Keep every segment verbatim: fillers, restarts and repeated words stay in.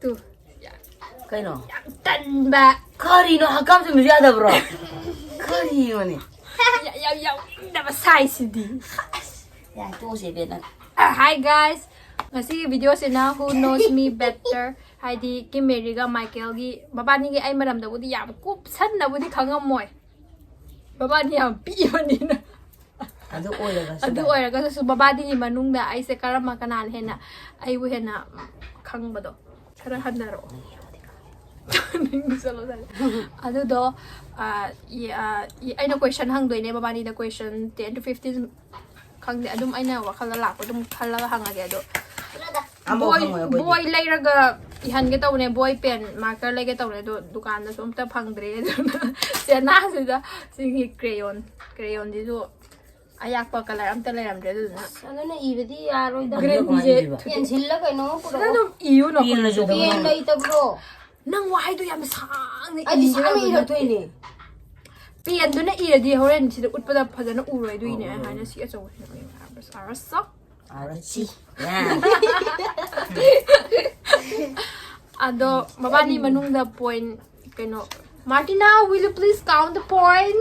Two. ꯀꯩꯅꯣ? ꯌꯥꯝ ꯇꯟꯕ꯫ ꯀꯔꯤꯅꯣ? ꯍꯛꯀꯥꯝ ꯆꯟꯕꯁꯨ ꯌꯥꯗꯕ꯭ꯔꯣ? ꯀꯔꯤꯅꯣꯅꯦ? ꯌꯥꯝ ꯌꯥꯎꯅꯤꯡꯗꯕ ꯁꯥꯏꯁꯤꯗꯤ꯫ ꯌꯥꯏ, ꯇꯣꯛꯑꯁꯦ ꯏꯕꯦꯝꯃ꯫ Hi guys, ꯉꯁꯤꯒꯤ ꯚꯤꯗꯤꯑꯣꯁꯤꯅ Who Knows Me Better, ꯍꯥꯏꯗꯤ ꯀꯤꯝ ꯃꯦꯔꯤꯒ ꯃꯥꯏꯀꯦꯜꯒꯤ, ꯃꯕꯥꯅꯤꯒꯤ ꯑꯩ ꯃꯔꯝꯗꯕꯨꯗꯤ ꯌꯥꯝ ꯀꯨꯞꯁꯟꯅꯕꯨꯗꯤ ꯈꯪꯉꯝꯃꯣꯏ, ꯃꯕꯥꯅꯤ ꯌꯥꯝ ꯄꯤꯛꯏꯕꯅꯤꯅ꯫ ꯑꯗꯨ ꯑꯣꯏꯔꯒꯁꯨ ꯑꯗꯨ ꯑꯣꯏꯔꯒꯁꯨ ꯃꯕꯥꯅꯤꯒꯤ ꯃꯅꯨꯡꯗ ꯑꯩꯁꯦ ꯀꯔꯝꯕ, ꯀꯅꯥꯅ ꯍꯦꯟꯅ, ꯑꯩꯕꯨ ꯍꯦꯟꯅ ꯈꯪꯕꯗꯣ ꯈꯔ ꯍꯟꯊꯔꯛꯑꯣ꯫ ꯅꯪ ꯆꯠꯂꯣ, ꯆꯠꯂꯣ꯫ ꯑꯗꯨꯗꯣ ꯑ, ꯏ- ꯑ, ꯏ- ꯑꯩꯅ ꯀꯣꯏꯁꯟ ꯍꯪꯗꯣꯏꯅꯦ ꯃꯕꯥꯅꯤꯗ, ꯀꯣꯏꯁꯟ ten to fifteen, ꯈꯪꯗꯦ, ꯑꯗꯨꯝ ꯑꯩꯅ ꯋꯥꯈꯜꯗ ꯂꯥꯛꯄ ꯑꯗꯨꯝ ꯈꯜꯂꯒ ꯍꯪꯉꯒꯦ꯫ ꯑꯗꯣ ꯑꯃꯐꯥꯎ ꯕꯣꯏ ꯈꯪꯉꯣꯏ ꯑꯩꯈꯣꯏꯗꯤ꯫ ꯕꯣꯏ ꯂꯩꯔꯒ ꯏꯍꯟꯒꯦ ꯇꯧꯕꯅꯦ, ꯕꯣꯏ ꯄꯦꯟ ꯃꯥꯔꯀꯔ ꯂꯩꯒꯦ ꯇꯧꯕꯅꯦ, ꯑꯗꯣ ꯗꯨꯀꯥꯟꯗꯁꯨ ꯑꯝꯇ ꯐꯪꯗ꯭ꯔꯦ꯫ ꯑꯗꯨꯅ ꯆꯦꯅꯥꯁꯤꯗ ꯁꯤꯒꯤ ꯀ꯭ꯔꯦꯌꯣꯟ, ꯀ꯭ꯔꯦꯌꯣꯟꯁꯤꯁꯨ ꯑꯌꯥꯛꯄ ꯀꯂꯔ ꯑꯝꯇ ꯂꯩꯔꯝꯗ꯭ꯔꯦ꯫ ꯑꯗꯨꯗꯨꯅ ꯑꯗꯨꯅ ꯏꯕꯗꯤ ꯌꯥꯔꯣꯏꯗ꯫ ꯒ꯭ꯔꯤꯟꯁꯦ ꯀꯃꯥꯏꯅ ꯏꯕ? ꯄꯦꯟꯁꯤꯜꯂ ꯀꯩꯅꯣꯝ ꯁꯤꯗ ꯄꯨꯔꯛꯑꯣ꯫ ꯑꯗꯨꯝ ꯏꯌꯨꯅꯣ꯫ ꯄꯦꯟꯅꯁꯨ ꯑꯗꯨꯝ ꯄꯦꯟ ꯂꯩꯇꯕ꯭ꯔꯣ? ꯅꯪ ꯋꯥꯍꯩꯗꯣ ꯌꯥꯝ ꯁꯥꯡꯅ ꯑꯩꯗꯤ ꯏꯒꯦ ꯁꯥꯡꯅ ꯇꯧꯕꯅꯦ꯫ ꯏꯔꯛꯇꯣꯏꯅꯦ꯫ ꯄꯦꯟꯗꯨꯅ ꯏꯔꯗꯤ ꯍꯣꯔꯦꯟ ꯁꯤꯗ ꯎꯠꯄꯗ ꯐꯖꯅ ꯎꯔꯣꯏ, ꯑꯗꯨꯏꯅꯦ ꯑꯣ, ꯑꯩ ꯑꯣ. ꯍꯥꯏꯅ ꯁꯤ ꯑꯆꯧꯕꯁꯤꯅ ꯑꯔꯁ ꯑꯔꯁ ꯑꯔꯁꯤ꯫ ꯑꯗꯣ ꯃꯕꯥꯅꯤ ꯃꯅꯨꯡꯗ ꯄꯣꯏꯟ ꯀꯩꯅꯣ, Martina, will you please count the point?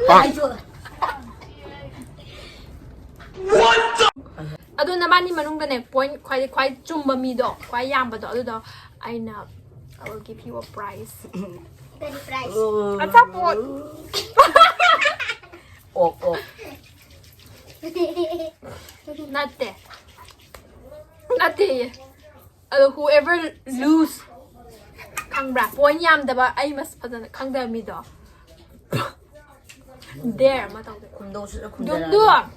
ꯑꯗꯣ ꯅꯕꯥꯅꯤ ꯃꯅꯨꯡꯗꯅꯦ ꯄꯣꯏꯟ ꯈ꯭ꯋꯥꯏ ꯈ꯭ꯋꯥꯏ ꯆꯨꯝꯕ ꯃꯤꯗꯣ, ꯈ꯭ꯋꯥꯏ ꯌꯥꯝꯕꯗꯣ, ꯑꯗꯨꯗꯣ ꯑꯩꯅ I will give you a prize. ꯀꯔꯤ prize? ꯑꯆꯥꯄꯣꯠ ꯑꯣꯛ ꯑꯣꯛ꯫ ꯅꯠꯇꯦ, ꯅꯠꯇꯦ꯫ ꯑꯗꯣ whoever lose, ꯈꯪꯕ꯭ꯔꯥ, ꯄꯣꯏꯟ ꯌꯥꯝꯗꯕ, ꯑꯩ ꯃꯁꯛ ꯐꯖꯅ ꯈꯪꯗꯕ ꯃꯤꯗꯣ, dare ꯑꯃ ꯇꯧꯗꯣꯏꯕ꯫ ꯈꯨꯝꯗꯣꯛꯁꯤꯔ ꯗꯨꯝꯗꯨ꯫ ꯈꯨꯝꯗꯔꯒ꯫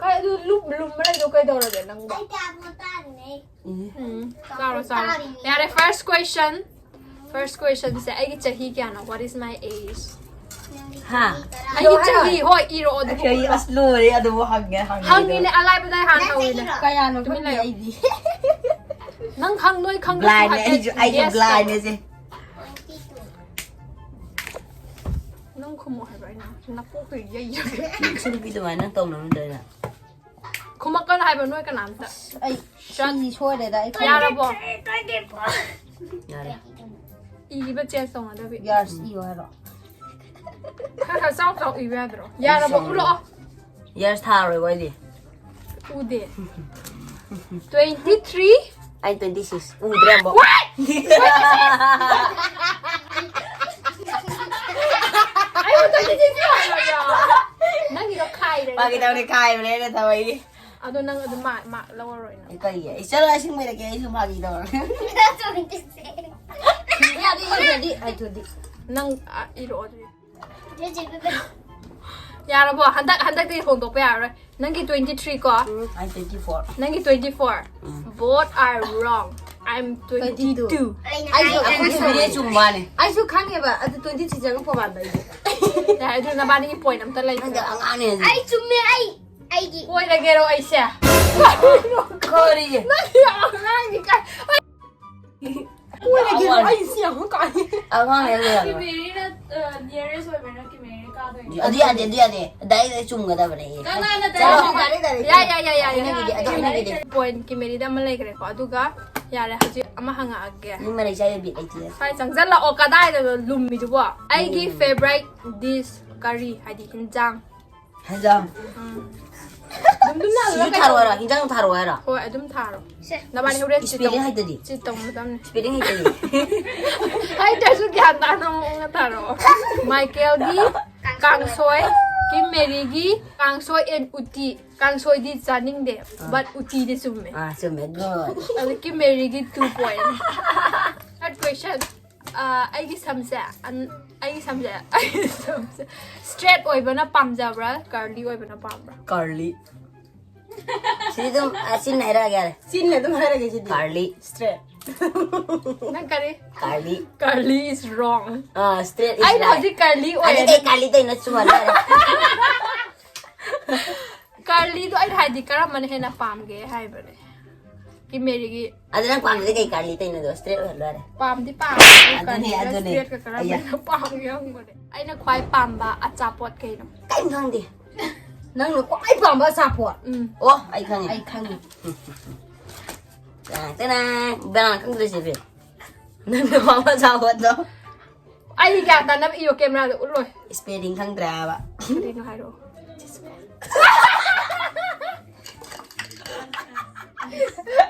ꯀꯩ ꯑꯗꯨ ꯂꯨꯝ ꯂꯨꯝꯕ ꯂꯩꯗꯣ ꯀꯩꯗꯧꯔꯒꯦ ꯅꯪꯕꯣ? ꯑꯩ ꯆꯥꯕ ꯇꯥꯔꯤꯅꯦ꯫ ꯏ. ꯎꯝ, ꯆꯥꯔꯣ, ꯆꯥꯔꯣ꯫ ꯌꯥꯔꯦ, first question. First questionꯁꯦ, ꯑꯩꯒꯤ ꯆꯍꯤ ꯀꯌꯥꯅꯣ? What is my age? ꯍꯥ? ꯑꯩꯒꯤ ꯆꯍꯤ, ꯍꯣꯏ, ꯏꯔꯣ ꯑꯗꯨ꯫ ꯆꯍꯤ ꯑꯁ ꯂꯣꯏꯔꯦ ꯑꯗꯨꯕꯨ ꯍꯪꯉꯦ ꯍꯪꯉꯦ꯫ ꯍꯪꯉꯤꯅꯦ, ꯑꯂꯥꯏꯕꯗ ꯍꯥꯟꯅ ꯍꯧꯔꯤꯅꯦ꯫ ꯀꯌꯥꯅꯣ ꯇꯨꯃꯤꯟ ꯈꯪꯗꯦ ꯂꯩꯌꯨ꯫ ꯑꯩꯗꯤ꯫ ꯅꯪ ꯈꯪ ꯅꯣꯏ ꯈꯪꯗ꯭ꯔꯁꯨ Blindꯅꯦ ꯍꯥꯏꯐꯦꯠ ꯑꯩꯁꯨ ꯑꯩꯁꯨ guess ꯇꯧ꯫ blindꯅꯦꯁꯦ꯫ ꯅꯪ ꯈꯨꯝꯃꯣ ꯍꯥꯏꯕ ꯑꯩꯅ ꯅꯀꯣꯛꯇ ꯌꯩꯔꯒꯦ꯫ ꯅꯪꯁꯨ ꯅꯨꯄꯤ ꯑꯗꯨꯃꯥꯏꯅ ꯇꯧꯅꯕ ꯂꯩꯔꯦ꯫ ꯈꯨꯝꯃꯛꯀꯅꯨ ꯍꯥꯏꯕ ꯅꯣꯏ ꯀꯅꯥꯝꯇ꯫ ꯑꯩ ꯁꯤ ꯁꯣꯏꯔꯦꯗ ꯑꯩ ꯈꯪꯗꯦ꯫ ꯌꯥꯔꯕꯣ? ꯌꯥꯔꯦ꯫ ꯏꯕ ꯆꯦꯟꯖ ꯇꯧꯅꯗꯕꯤ꯫ ꯌꯥꯔꯁ ꯏꯌꯣ ꯍꯥꯏꯔꯣ? ꯈꯔ ꯈꯔ ꯆꯥꯎ ꯆꯥꯎ ꯏꯕ ꯌꯥꯗ꯭ꯔꯣ? ꯌꯥꯔꯕꯣ? ꯆꯥꯎ꯫ ꯎꯠꯂꯛꯑꯣ꯫ ꯌꯥꯔꯁ ꯊꯥꯔꯣꯏꯕ ꯑꯩꯗꯤ꯫ ꯎꯗꯦ꯫ Twenty three. ꯑꯩ twenty six ꯎꯗ꯭ꯔꯦ ꯑꯃꯨꯛ꯫ ꯑꯩꯕꯨ twenty six ꯍꯥꯏꯕ꯭ꯔꯣ? ꯅꯪꯒꯤꯗꯣ ꯈꯥꯏꯔꯦ꯫ ꯐꯥꯒꯤ ꯇꯧꯅꯤ, ꯈꯥꯏꯕꯅꯦ ꯑꯩꯅ ꯊꯋꯥꯏꯒꯤ꯫ ꯑꯗꯣ ꯅꯪ ꯑꯗꯨꯝ ꯃꯥ ꯃꯥ ꯂꯧꯔꯔꯣꯏ ꯅꯪ꯫ ꯑꯩ ꯀꯔꯤꯒꯤ? ꯑꯩ ꯆꯠꯂꯣ, ꯑꯁꯦꯡꯕꯩ ꯂꯩꯔꯛꯀꯦ, ꯑꯩꯁꯨ ꯐꯥꯒꯤ ꯇꯧꯔꯒ꯫ ꯌꯥꯗꯦ, ꯏꯗ꯭ꯔꯗꯤ, ꯏꯗ꯭ꯔꯗꯤ꯫ ꯅꯪ, ꯑ, ꯏꯔꯛꯑꯣ ꯑꯗꯨꯗꯤ꯫ ꯌꯥꯔꯕꯣ? ꯍꯟꯗꯛ, ꯍꯟꯗꯛꯇꯤ ꯍꯣꯡꯗꯣꯛꯄ ꯌꯥꯔꯔꯣꯏ꯫ ꯅꯪꯒꯤ twenty three ꯀꯣ? ꯎꯝ, ꯑꯩ twenty four꯫ ꯅꯪꯒꯤ twenty four꯫ Both are wrong. I'm twenty two. ꯑꯩꯁꯨ ꯑꯩꯁꯨ ꯕꯤꯔꯦ ꯆꯨꯝꯕꯅꯦ꯫ ꯑꯩꯁꯨ ꯈꯪꯉꯦꯕ ꯑꯗꯨ twenty three ꯆꯪꯉꯛꯄ ꯃꯥꯟꯕ ꯑꯩꯁꯨ꯫ ꯌꯥꯔꯦ, ꯑꯗꯨ ꯅꯕꯥꯅꯤꯒꯤ ꯄꯣꯏꯟ ꯑꯝꯇ ꯅꯪꯗꯤ ꯂꯩꯇ꯭ꯔꯦ꯫ ꯑꯉꯥꯡꯅꯦ ꯍꯧꯖꯤꯛ꯫ ꯑꯩ ꯆꯨꯝꯃꯦ꯫ ꯑꯩ ꯑꯩꯒꯤ ꯀꯣꯏꯔꯒꯦꯔꯣ ꯑꯩꯁꯦ? ꯀꯔꯤꯒꯤ? ꯅꯪꯒꯤ ꯑꯉꯥꯡꯒꯤ ꯀꯥꯏ? ꯀꯣꯏꯔꯒꯦꯔꯣ ꯑꯩꯁꯦ ꯌꯥꯝ ꯀꯥꯏ? ꯑꯉꯥꯡꯅꯦ ꯍꯧꯖꯤꯛ꯫ ꯀꯤꯃꯦꯔꯤꯅ ꯅꯤꯌꯔꯦꯁ ꯑꯣꯏꯕꯅ ꯀꯤꯃꯦꯔꯤ ꯀꯥꯗꯣꯏꯅꯦ꯫ ꯑꯗꯨ ꯌꯥꯗꯦ, ꯑꯗꯨ ꯌꯥꯗꯦ꯫ ꯗꯥꯏꯔꯦꯛ ꯆꯨꯝꯒꯗꯕꯅꯦ꯫ ꯀꯅꯥꯅ ꯆꯠꯂꯣ꯫ ꯇꯧꯔꯤꯅꯣ? ꯌꯥꯏ, ꯌꯥꯏ, ꯌꯥꯏ, ꯌꯥꯏ, ꯑꯩꯅꯒꯤꯗꯤ, ꯑꯗꯨ ꯑꯩꯅꯒꯤꯗꯤ꯫ ꯄꯣꯏꯟ ꯀꯤꯃꯦꯔꯤꯗ ꯑꯃ ꯂꯩꯈ꯭ꯔꯦꯀꯣ꯫ ꯑꯗꯨꯒ ꯌꯥꯔꯦ, ꯍꯧꯖꯤꯛ ꯑꯃ ꯍꯪꯉꯛꯑꯒꯦ꯫ ꯅꯪ ꯃꯔꯩ ꯆꯥꯏꯕ ꯕꯤꯠ ꯂꯩꯇꯦ꯫ ꯁ꯭ꯋꯥꯏ ꯆꯪꯁꯤꯜꯂꯛꯑꯣ, ꯀꯗꯥꯏꯗꯅꯣ ꯂꯨꯝꯃꯤꯗꯨꯕꯣ? ꯑꯩꯒꯤ favorite dish ꯀꯔꯤ? ꯍꯥꯏꯗꯤ ꯍꯤꯟꯖꯥꯡ꯫ ꯍꯦꯟꯖꯥꯡ꯫ ꯂꯨꯝ ꯂꯨꯝ ꯂꯥꯎꯔꯒ ꯁꯤꯁꯨ ꯊꯥꯔꯛꯑꯣ ꯍꯥꯏꯔꯣ? ꯍꯤꯟꯖꯥꯡ ꯊꯥꯔꯛꯑꯣ ꯍꯥꯏꯔꯣ? ꯍꯣꯏ, ꯑꯗꯨꯝ ꯊꯥꯔꯣ꯫ ꯅꯕꯥꯅꯤ ꯍꯣꯔꯦꯟ ꯆꯤꯠ Spelling ꯇꯧ-, ꯍꯩꯇꯗꯤ? ꯆꯤꯠ ꯇꯧꯅꯗꯕꯅꯤ꯫ Spelling ꯍꯩꯇꯗꯤ? ꯍꯩꯇ꯭ꯔꯁꯨ ꯒ꯭ꯌꯥꯟ ꯇꯥꯅ ꯃꯑꯣꯡꯗ ꯊꯥꯔꯛꯑꯣ꯫ ꯃꯥꯏꯀꯦꯜꯒꯤ ꯀꯥꯡꯁꯣꯏ, ꯀꯤꯝ ꯃꯦꯔꯤꯒꯤ ꯀꯥꯡꯁꯣꯏ and ꯎꯇꯤ꯫ ꯀꯥꯡꯁꯣꯏꯗꯤ ꯆꯥꯅꯤꯡꯗꯦ, but ꯎꯇꯤꯗꯤ ꯆꯨꯝꯃꯦ꯫ ꯑꯥ, ꯆꯨꯝꯃꯦ꯫ Good. ꯑꯗꯨ ꯀꯤꯝ ꯃꯦꯔꯤꯒꯤ two point꯫ Third question꯫ ꯑ, ꯑꯩꯒꯤ ꯁꯝꯁꯦ, ꯑꯟ-, ꯑꯩꯒꯤ ꯁꯝꯁꯦ, ꯑꯩꯒꯤ ꯁꯝꯁꯦ straight ꯑꯣꯏꯕꯅ ꯄꯥꯝꯖꯕ꯭ꯔꯥ, curly ꯑꯣꯏꯕꯅ ꯄꯥꯝꯕ꯭ꯔꯥ? Curly꯫ ꯁꯤꯗꯤ ꯑꯗꯨꯝ, ꯑ, ꯆꯤꯟꯅ ꯍꯥꯏꯔꯛꯑꯒꯦ ꯌꯥꯔꯦ꯫ ꯆꯤꯟꯅ ꯑꯗꯨꯝ ꯍꯥꯏꯔꯒꯦ ꯁꯤꯗꯤ꯫ Curly꯫ Straight꯫ ꯅꯪ ꯀꯔꯤ? Curly꯫ Curly is wrong꯫ Ah, straight is ꯑꯩꯅ right꯫ ꯍꯧꯖꯤꯛ curly ꯑꯗꯨꯗꯤ ꯑꯣꯏꯔꯦ꯫ Curly ꯇꯩꯅ ꯆꯨꯝꯍꯜꯂꯦ꯫ Curlyꯗꯣ ꯑꯩꯅ ꯍꯥꯏꯗꯤ ꯀꯔꯝꯕꯅ ꯍꯦꯟꯅ ꯄꯥꯝꯒꯦ ꯍꯥꯏꯕꯅꯦ꯫ ꯀꯤꯝ ꯃꯦꯔꯤꯒꯤ ꯑꯗꯨ ꯅꯪ ꯄꯥꯝꯗꯗꯤ ꯀꯩ Curly ꯇꯩꯅꯣ ꯑꯗꯣ? Straight ꯑꯣꯏꯍꯜꯂꯣ ꯌꯥꯔꯦ꯫ ꯄꯥꯝꯗꯤ ꯄꯥꯝꯃꯦ꯫ ꯑꯗꯨꯅꯦ, Curlyꯒ ꯑꯗꯨꯅꯦ꯫ Straightꯀ ꯀꯔꯝꯕꯅ ꯄꯥꯝꯒꯦ ꯍꯪꯕꯅꯦ꯫ ꯑꯩꯅ ꯈ꯭ꯋꯥꯏ ꯄꯥꯝꯕ ꯑꯆꯥꯄꯣꯠ ꯀꯩꯅꯣ? ꯀꯩꯝ ꯈꯪꯗꯦ꯫ ꯅꯪꯅ ꯈ꯭ꯋꯥꯏ ꯄꯥꯝꯕ ꯑꯆꯥꯄꯣꯠ꯫ ꯎꯝ꯫ ꯑꯣ, ꯑꯩ ꯈꯪꯉꯦ꯫ ꯑꯩ ꯈꯪꯉꯤ꯫ ꯇꯅꯥ, ꯇꯅꯥ, ꯕꯅꯥꯅ ꯈꯪꯗ꯭ꯔꯤꯁꯦ ꯕꯦ꯫ ꯅꯪꯅ ꯃꯃꯥ ꯁꯥꯕꯗꯣ꯫ ꯑꯩ ꯒ꯭ꯌꯥꯟ ꯇꯥꯅꯕ ꯏꯌꯣ, ꯀꯦꯃꯦꯔꯥꯗ ꯎꯠꯂꯣꯏ꯫ ꯏꯁꯄꯦꯂꯤꯡ ꯈꯪꯗ꯭ꯔꯦ ꯍꯥꯏꯕ꯫ ꯀꯔꯤꯅꯣ ꯍꯥꯏꯔꯛꯑꯣ꯫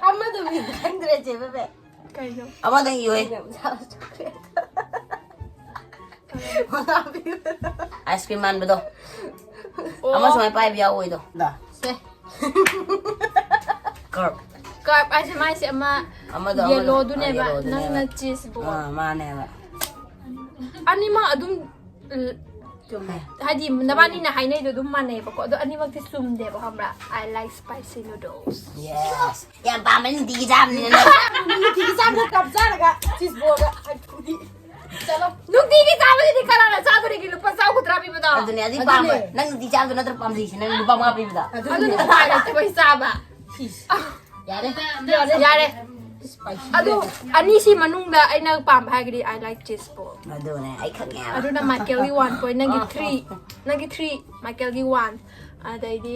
ꯑꯃꯗꯨ ꯃꯤ ꯈꯪꯗ꯭ꯔꯦ ꯆꯦ ꯕꯦꯕꯦ꯫ ꯀꯩꯅꯣ? ꯑꯃꯗꯪ ꯏꯌꯣꯍꯦ꯫ ꯌꯥꯝ ꯁꯥꯕ ꯆꯣꯀ꯭ꯂꯦꯠ꯫ ꯑꯥꯏꯁ ꯀ꯭ꯔꯤꯝ ꯃꯥꯟꯕꯗꯣ꯫ ꯑꯣ꯫ ꯑꯃ ꯁꯨꯃꯥꯏꯅ ꯄꯥꯏꯕ ꯌꯥꯎꯋꯤꯗꯣ꯫ ꯗꯥ꯫ ꯁꯦ꯫ ꯀꯔꯞ꯫ ꯀꯥꯔꯞ ꯍꯥꯏꯁꯦ ꯃꯥꯏꯁꯦ ꯑꯃ ꯑꯃꯗꯣ, ꯑꯃꯗꯣ꯫ ꯌꯦꯂꯣꯗꯨꯅꯦꯕ꯫ ꯑ, ꯌꯦꯂꯣꯗꯨꯅꯦꯕ꯫ ꯅꯪꯅ ꯆꯤꯁ ꯕꯣꯜ꯫ ꯑꯥ, ꯃꯥꯅꯦꯕ꯫ ꯑꯅꯤꯃꯛ ꯑꯗꯨꯝ ꯎꯝ, ꯆꯨꯝꯃꯦ꯫ ꯍꯥꯏꯗꯤ ꯅꯕꯥꯅꯤꯅ ꯍꯥꯏꯅꯩꯗꯣ ꯑꯗꯨꯝ ꯃꯥꯟꯅꯩꯕꯀꯣ, ꯑꯗꯣ ꯑꯅꯤꯃꯛꯇꯤ ꯆꯨꯝꯗꯦꯕ, ꯈꯪꯕ꯭ꯔꯥ? I like spicy noodles. Yes. ꯌꯥꯝ ꯄꯥꯝꯕ ꯅꯨꯡꯇꯤꯒꯤ ꯆꯥꯕꯅꯤꯅ ꯅꯪ꯫ ꯅꯨꯡꯇꯤꯒꯤ ꯆꯥꯕꯗ ꯀꯞ ꯆꯥꯔꯒ ꯆꯤꯁ ꯕꯣꯜꯒ ꯑꯩ ꯐꯨꯗꯤ꯫ ꯆꯠꯂꯣ꯫ ꯅꯨꯡꯇꯤꯒꯤ ꯆꯥꯕꯗꯨꯗꯤ ꯀꯅꯥꯅ ꯆꯥꯗꯣꯔꯤꯒꯦ? ꯂꯨꯄꯥ ꯆꯥꯝ ꯀꯨꯟꯊ꯭ꯔꯥ ꯄꯤꯕꯗꯣ꯫ ꯑꯗꯨꯅꯦ ꯑꯗꯨꯗꯤ ꯑꯗꯨꯅꯦ꯫ ꯄꯥꯝꯕ꯫ ꯅꯪ ꯅꯨꯡꯇꯤ ꯆꯥꯕꯗꯣ ꯅꯠꯇ꯭ꯔꯣ ꯄꯥꯝꯖꯩꯁꯦ? ꯅꯪ ꯂꯨꯄꯥ ꯃꯉꯥ ꯄꯤꯕꯗ꯫ ꯑꯗꯨꯅ ꯎꯄꯥꯏ ꯂꯩꯇꯕꯩ ꯆꯥꯕ꯫ ꯌꯥꯔꯦ꯫ ꯌꯥꯔꯦ꯫ ꯑꯗꯨ ꯑꯅꯤꯁꯤ ꯃꯅꯨꯡꯗ ꯑꯩꯅ ꯄꯥꯝꯕ ꯍꯥꯏꯔꯒꯗꯤ I like cheese ball꯫ ꯑꯗꯨꯅꯦ ꯑꯩ ꯈꯪꯉꯦꯕ꯫ ꯑꯗꯨꯅ ꯃꯥꯏꯀꯦꯜꯒꯤ ꯋꯥꯟ ꯄꯣꯏꯟ, ꯅꯪꯒꯤ ꯊ꯭ꯔꯤ, ꯅꯪꯒꯤ ꯊ꯭ꯔꯤ, ꯃꯥꯏꯀꯦꯜꯒꯤ ꯋꯥꯟ꯫ ꯑꯗꯩꯗꯤ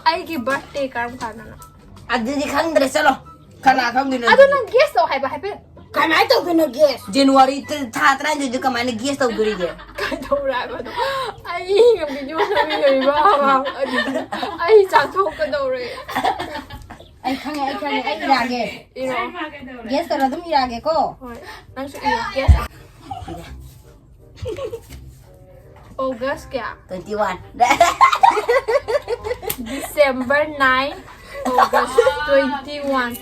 ꯑꯩꯒꯤ ꯕꯥꯔꯊꯗꯦ ꯀꯔꯝ ꯀꯥꯟꯗꯅꯣ? ꯑꯗꯨꯗꯤ ꯈꯪꯗ꯭ꯔꯦ, ꯆꯠꯂꯣ꯫ ꯀꯅꯥ ꯈꯪꯗꯣꯏꯅꯣ ꯑꯗꯨ ꯑꯗꯨꯗꯤ? ꯅꯪ ꯒꯦꯁ ꯇꯧ ꯍꯥꯏꯕ ꯍꯥꯏꯐꯦꯠ꯫ ꯀꯃꯥꯏꯅ ꯇꯧꯗꯣꯏꯅꯣ ꯒꯦꯁ? ꯖꯅꯋꯥꯔꯤ ꯊꯥ ꯇꯔꯥꯅꯤꯊꯣꯏꯗꯨ ꯀꯃꯥꯏꯅ ꯒꯦꯁ ꯇꯧꯗꯣꯔꯤꯒꯦ? ꯀꯩꯗꯧꯔꯦ ꯍꯥꯏꯕꯅꯣ? ꯑꯩ ꯉꯝꯈꯤꯗꯣꯏ ꯃꯥꯟꯗꯕ ꯏꯕꯦꯝꯃ꯫ ꯑꯩ ꯆꯥꯊꯣꯛꯀꯗꯧꯔꯦ꯫ ꯑꯩ ꯈꯪꯉꯦ, ꯑꯩ ꯈꯪꯉꯦ, ꯑꯩ ꯏꯔꯛꯑꯒꯦ꯫ ꯏꯔꯣ꯫ ꯒꯦꯁ ꯇꯧꯔ ꯑꯗꯨꯝ ꯏꯔꯛꯑꯒꯦꯀꯣ꯫ ꯍꯣꯏ꯫ ꯅꯪꯁꯨ ꯏꯔꯣ꯫ ꯒꯦꯁ꯫ ꯑꯣꯒꯁ ꯀꯌꯥ? Twenty one꯫ December nine, August twenty one꯫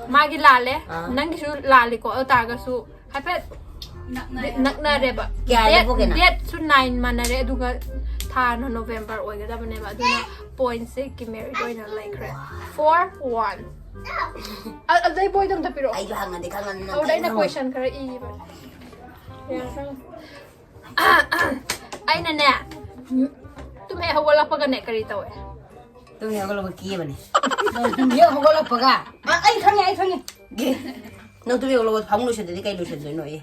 ꯃꯥꯒꯤ ꯂꯥꯜꯂꯦ꯫ ꯑꯥ꯫ ꯅꯪꯒꯤꯁꯨ ꯂꯥꯜꯂꯤꯀꯣ꯫ ꯑꯗꯨ ꯇꯥꯔꯒꯁꯨ ꯍꯥꯏꯐꯦꯠ ꯅꯛꯅꯔꯦꯕ꯫ ꯀꯌꯥꯗ ꯄꯣꯛꯀꯦ ꯅꯪ? Date ꯁꯨ nine ꯃꯥꯟꯅꯔꯦ, ꯑꯗꯨꯒ ꯊꯥꯅ November ꯑꯣꯏꯒꯗꯕꯅꯦꯕ꯫ ꯑꯗꯨꯅ ꯄꯣꯏꯟꯠꯁꯦ ꯀꯤꯃꯦꯔꯤꯗ ꯑꯣꯏꯅ ꯂꯩꯈ꯭ꯔꯦ꯫ Four one꯫ ꯑ-, ꯑꯗꯩ ꯕꯣꯏꯗꯣ ꯑꯝꯇ ꯄꯤꯔꯛꯑꯣ꯫ ꯑꯩꯁꯨ ꯍꯪꯉꯗꯤ ꯈꯪꯉꯅꯤ ꯅꯪ ꯑꯗꯨꯗ ꯑꯩꯅ ꯀꯩꯅꯣ? ꯀꯣꯏꯁꯟ ꯈꯔ ꯏꯕꯅꯦ꯫ ꯌꯥꯔꯦ, ꯈꯪꯉꯦ꯫ ꯑꯩꯅꯅꯦ, ꯇꯨꯝ ꯍꯦꯛ ꯍꯧꯒꯠꯂꯛꯄꯒꯅꯦ ꯀꯔꯤ ꯇꯧꯋꯦ? ꯇꯨꯝ ꯍꯦꯛ ꯍꯧꯒꯠꯂꯛꯄ ꯀꯦꯕꯅꯦ꯫ ꯇꯨꯝ ꯍꯦꯛ ꯍꯧꯒꯠꯂꯛꯄꯒ꯫ ꯑ, ꯑꯩ ꯈꯪꯉꯦ, ꯑꯩ ꯈꯪꯉꯦ꯫ ꯀꯦ꯫ ꯅꯪ ꯇꯨꯝ ꯍꯦꯛ ꯍꯧꯒꯠꯂꯛꯄ ꯐꯃꯨꯡ ꯂꯣꯏꯁꯟꯗ꯭ꯔꯗꯤ ꯀꯩ ꯂꯣꯏꯁꯟꯗꯣꯏꯅꯣ ꯑꯦ?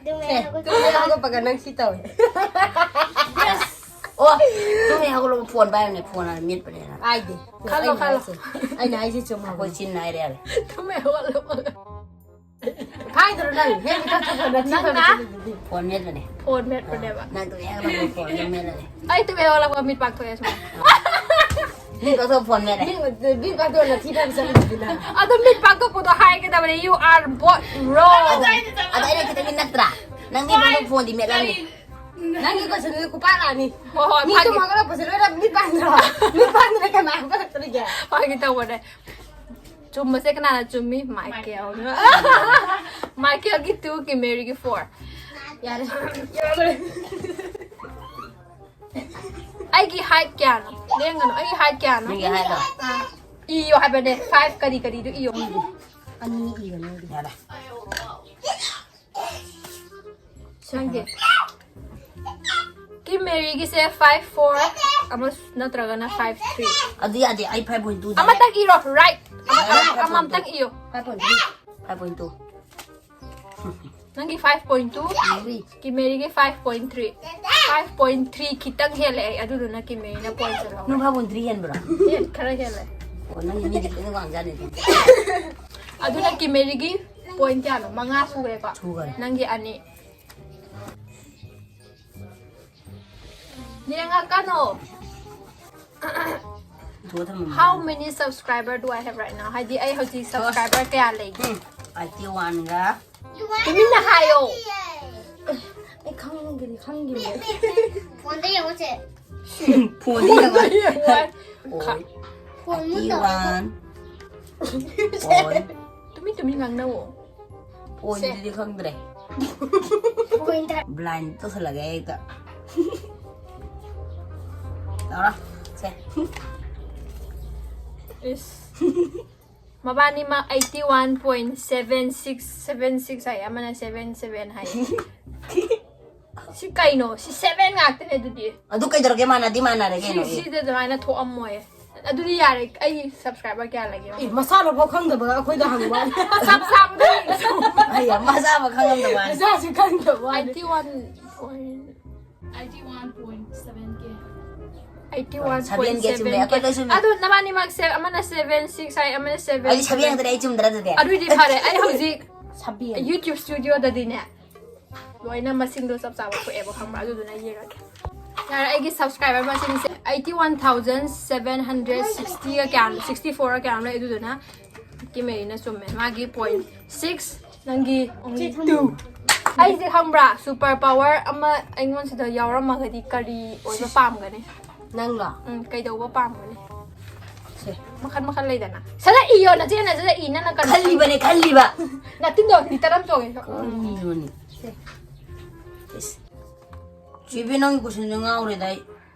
ꯑꯦ, ꯇꯨꯝ ꯍꯦꯛ ꯍꯧꯒꯠꯄꯒ ꯅꯪ ꯁꯤ ꯇꯧꯋꯦ꯫ ꯑꯣ, ꯇꯨꯝ ꯍꯦꯛ ꯍꯧꯒꯠꯂꯛꯄ ꯐꯣꯟ ꯄꯥꯏꯕꯅꯦ, ꯐꯣꯟ ꯍꯥꯟꯅ ꯃꯦꯠꯄꯅꯦꯅ꯫ ꯍꯥꯏꯗꯦ꯫ ꯈꯜꯂꯣ, ꯑꯩꯅ ꯈꯜꯂꯣ꯫ ꯍꯥꯏꯁꯦ꯫ ꯑꯩꯅ ꯍꯥꯏꯁꯦ ꯆꯨꯝ ꯑꯩꯈꯣꯏ ꯍꯧꯒꯠꯂꯦ꯫ ꯆꯤꯟꯅ ꯍꯥꯏꯔꯦ ꯌꯥꯔꯦ꯫ ꯇꯨꯝ ꯍꯦꯛ ꯍꯧꯒꯠꯂꯛꯄꯒ꯫ ꯍꯥꯏꯗ꯭ꯔꯣ ꯅꯪ? ꯍꯦꯛ ꯃꯤꯀꯞ ꯊꯣꯛꯄ ꯅꯊꯤ ꯅꯪꯅ? ꯐꯥꯏꯕꯁꯤꯗꯤ꯫ ꯐꯣꯟ ꯃꯦꯠꯄꯅꯦ꯫ ꯐꯣꯟ ꯃꯦꯠꯄꯅꯦꯕ꯫ ꯅꯪ ꯇꯨꯝ ꯍꯦꯛ ꯍꯧꯒꯠꯂꯛꯄ ꯐꯣꯟ ꯑꯗꯨꯝ ꯃꯦꯠꯂ ꯂꯩ꯫ ꯑꯩ ꯇꯨꯝ ꯍꯦꯛ ꯍꯧꯒꯠꯂꯛꯄ ꯃꯤꯠ ꯄꯥꯡꯊꯣꯛꯑꯦ ꯁꯨꯃꯥꯏꯅ꯫ ꯃꯤꯠ ꯄꯥꯡꯊꯣꯛꯑ ꯐꯣꯟ ꯃꯦꯠꯂꯦ꯫ ꯃꯤꯠ ꯃꯤꯠ ꯄꯥꯡꯊꯣꯛꯑ ꯅꯊꯤ ꯐꯥꯏꯕ ꯆꯠꯂꯤꯗꯨꯗꯤ ꯅꯪ꯫ ꯑꯗꯣ ꯃꯤꯠ ꯄꯥꯡꯊꯣꯛꯄꯗꯣ ꯍꯥꯏꯒꯗꯕꯅꯦ, you are both wrong. ꯑꯗꯣ ꯑꯩꯅ ꯈꯤꯇꯪꯗꯤ ꯅꯛꯇ꯭ꯔꯥ? ꯅꯪ ꯃꯤꯠ ꯄꯥꯡꯊꯣꯛ ꯐꯣꯟꯗꯤ ꯃꯦꯠꯂꯝꯅꯤ꯫ ꯅꯪꯒꯤ question ꯗꯨꯗꯤ ꯈꯨꯄꯥꯛ ꯂꯥꯛꯑꯅꯤ꯫ ꯍꯣꯏ, ꯍꯣꯏ, ꯃꯤ ꯐꯥꯒꯤ꯫ ꯇꯨꯝ ꯍꯧꯒꯠꯂꯛꯄꯁꯦ ꯂꯣꯏꯅ ꯃꯤꯠ ꯄꯥꯡꯗ꯭ꯔꯣ? ꯃꯤꯠ ꯄꯥꯡꯗꯅ ꯀꯅꯥ ꯍꯧꯒꯠꯂꯛꯇꯣꯔꯤꯒꯦ? ꯐꯥꯒꯤ ꯇꯧꯕꯅꯦ꯫ ꯆꯨꯝꯕꯁꯦ ꯀꯅꯥꯅ ꯆꯨꯝꯃꯤ? ꯃꯥꯏꯀꯦꯜ꯫ ꯃꯥꯏꯀꯦꯜꯒꯤ two, ꯀꯤꯝ ꯃꯦꯔꯤꯒꯤ four꯫ ꯌꯥꯔꯦ꯫ ꯑꯩꯒꯤ height ꯀꯌꯥꯅꯣ? ꯂꯦꯡꯒꯅꯨ꯫ ꯑꯩꯒꯤ height ꯀꯌꯥꯅꯣ? ꯅꯪꯒꯤ height ꯂꯣ? ꯑꯥ꯫ ꯏꯌꯣ ꯍꯥꯏꯕꯅꯦ꯫ Five ꯀꯔꯤ ꯀꯔꯤꯗꯣ ꯏꯌꯣ꯫ ꯑꯅꯤ ꯏꯒꯅꯤ꯫ ꯌꯥꯔꯦ꯫ ꯅꯪꯗꯤ? ꯀꯤꯝ ꯃꯦꯔꯤꯒꯤꯁꯦ five four ꯑꯃ ꯅꯠꯇ꯭ꯔꯒꯅ five three꯫ ꯑꯗꯨ ꯌꯥꯗꯦ, ꯑꯩ five point two ꯗ꯫ ꯑꯃꯇꯪ ꯏꯔꯣ, right? ꯑꯃ-, ꯑꯃ-, ꯑꯃꯃꯝꯇꯪ ꯏꯌꯣ꯫ Five point three, five point two꯫ ꯅꯪꯒꯤ five point two, ꯃꯦꯔꯤ꯫ ꯀꯤꯝ ꯃꯦꯔꯤꯒꯤ five point three꯫ Five point three ꯈꯤꯇꯪ ꯍꯦꯜꯂꯦ ꯑꯩ, ꯑꯗꯨꯗꯨꯅ ꯀꯤꯝ ꯃꯦꯔꯤꯅ point ꯆꯠꯍꯧꯔꯦ꯫ ꯅꯪ five point three ꯍꯦꯟꯕ꯭ꯔꯣ? ꯍꯦꯟ-, ꯈꯔ ꯍꯦꯜꯂꯦ꯫ ꯑꯣ, ꯅꯪꯒꯤ ꯃꯤꯗꯤ ꯈꯤꯇꯪ ꯋꯥꯡꯖꯥꯠꯅꯤꯀꯣ꯫ ꯑꯗꯨꯅ ꯀꯤꯝ ꯃꯦꯔꯤꯒꯤ point ꯀꯌꯥꯅꯣ? ꯃꯉꯥ ꯁꯨꯈ꯭ꯔꯦꯀꯣ? ꯁꯨꯈꯔꯦ꯫ ꯅꯪꯒꯤ ꯑꯅꯤ꯫ ꯌꯦꯡꯉꯛꯀꯅꯣ꯫ ꯏꯊꯣꯛꯑ ꯊꯝꯃꯝꯃꯣ꯫ How many subscriber do I have right now? ꯍꯥꯏꯗꯤ ꯑꯩ ꯍꯧꯖꯤꯛ subscriber ꯀꯌꯥ ꯂꯩꯒꯦ? ꯎꯝ, eighty one ꯒ꯫ ꯇꯨꯃꯤꯟꯅ ꯍꯥꯏꯌꯣ꯫ ꯑꯩ ꯈꯪꯒꯅꯤ, ꯈꯪꯒꯅꯤ꯫ ꯐꯣꯟꯗ ꯌꯦꯡꯉꯨꯁꯦ꯫ ꯐꯣꯟꯗ ꯌꯦꯡꯉꯣ꯫ ꯌꯦꯡꯉꯣ꯫ ꯑꯣꯏ꯫ ꯐꯣꯟ ꯃꯨꯠꯇꯧꯔꯦ꯫ Eighty one꯫ ꯑꯣꯏ꯫ ꯇꯨꯃꯤꯟ ꯇꯨꯃꯤꯟ ꯉꯥꯡꯅꯧꯑꯣ꯫ ꯑꯣꯏꯗꯨꯗꯤ ꯈꯪꯗ꯭ꯔꯦ꯫ Point ꯇꯔꯥ꯫ Blind ꯇꯧꯁꯜꯂꯒꯦ ꯍꯦꯛꯇ꯫ ꯂꯥꯎꯔꯣ꯫ ꯁꯦ꯫ ꯏꯁ꯫ ꯃꯕꯥꯅꯤꯃꯛ eighty one point seven six seven six ꯍꯥꯏ, ꯑꯃꯅ seven seven ꯍꯥꯏ꯫ ꯁꯤ ꯀꯩꯅꯣ? ꯁꯤ seven ꯉꯥꯛꯇꯅꯦ ꯑꯗꯨꯗꯤ꯫ ꯑꯗꯨ ꯀꯩꯗꯧꯔꯒꯦ? ꯃꯥꯟꯅꯗꯤ ꯃꯥꯟꯅꯔꯦ ꯁꯤ, ꯀꯩꯅꯣ, ꯑꯦ꯫ ꯁꯤꯗ ꯑꯗꯨꯃꯥꯏꯅ ꯊꯣꯛꯑꯝꯃꯣꯏ꯫ ꯑꯗꯨꯗꯤ ꯌꯥꯔꯦ, ꯑꯩ subscriber ꯀꯌꯥ ꯂꯩꯒꯦ? ꯑꯦ, ꯃꯁꯥꯅꯐꯥꯎ ꯈꯪꯗꯕ ꯑꯩꯈꯣꯏꯗ ꯍꯪꯕ ꯋꯥꯅꯤ꯫ ꯃꯁꯥ ꯃꯁꯥ ꯈꯪꯗꯕ ꯋꯥꯅꯤ꯫ ꯑꯩ ꯃꯁꯥ ꯑꯃ ꯈꯪꯉꯝꯗꯕ ꯋꯥꯅꯤ꯫ ꯃꯁꯥꯁꯨ ꯈꯪꯗꯕ ꯋꯥꯅꯤ꯫ Eighty one point, eighty one point seven K꯫ Eighty one point seven K꯫ Seven K ꯆꯨꯝꯃꯦ, ꯑꯩꯈꯣꯏ ꯂꯣꯏ ꯆꯨꯝꯃꯦ꯫ ꯑꯗꯨ ꯅꯕꯥꯅꯤꯃꯛꯁꯦ ꯑꯃꯅ seven six ꯍꯥꯏ, ꯑꯃꯅ seven꯫ ꯑꯩꯗꯤ seven ꯉꯥꯛꯇꯅꯦ, ꯑꯩ ꯆꯨꯝꯗ꯭ꯔꯥ ꯑꯗꯨꯗꯤ? ꯑꯗꯨꯏꯗꯤ ꯐꯔꯦ, ꯑꯩ ꯍꯧꯖꯤꯛ ꯁꯥꯕꯤ꯫ YouTube Studioꯗꯗꯤꯅꯦ, ꯂꯣꯏꯅ ꯃꯁꯤꯡꯗꯣ ꯆꯞ ꯆꯥꯕ ꯊꯣꯛꯑꯦꯕ, ꯈꯪꯕ꯭ꯔꯥ? ꯑꯗꯨꯗꯨꯅ ꯌꯦꯡꯉꯒꯦ꯫ ꯌꯥꯔꯦ, ꯑꯩꯒꯤ subscriber ꯃꯁꯤꯡꯁꯦ eighty one thousand seven hundred sixty ꯀꯌꯥꯅꯣ, sixty four ꯀꯌꯥꯅꯣ ꯂꯩ꯫ ꯑꯗꯨꯗꯨꯅ ꯀꯤꯃꯦꯔꯤꯅ ꯆꯨꯝꯃꯦ, ꯃꯥꯒꯤ point six, ꯅꯪꯒꯤ only two꯫ ꯑꯩꯁꯦ, ꯈꯪꯕ꯭ꯔꯥ, super power ꯑꯃ ꯑꯩꯉꯣꯟꯁꯤꯗ ꯌꯥꯎꯔꯝꯃꯒꯗꯤ ꯀꯔꯤ ꯑꯣꯏꯕ ꯄꯥꯝꯒꯅꯤ? ꯅꯪꯂꯣ? ꯎꯝ, ꯀꯩꯗꯧꯕ ꯄꯥꯝꯒꯅꯤ? ꯁꯦ꯫ ꯃꯈꯜ ꯃꯈꯜ ꯂꯩꯗꯅ꯫ ꯁꯠ ꯁꯠ ꯏꯌꯣ, ꯅꯆꯦꯅ ꯁꯠ ꯁꯠ ꯏ, ꯅꯪꯅ ꯀꯔꯤ? ꯈꯜꯂꯤꯕꯅꯦ, ꯈꯜꯂꯤꯕ꯫ ꯅꯠꯇꯤꯟꯗꯣ ꯅꯤꯇꯔ ꯑꯃ ꯆꯣꯡꯉꯦ꯫ ꯀꯔꯤꯅꯣꯅꯦ? ꯏꯁ꯫ ꯆꯦꯕꯤ, ꯅꯪꯒꯤ questionꯁꯦ ꯉꯥꯎꯔꯦꯗ ꯑꯩ꯫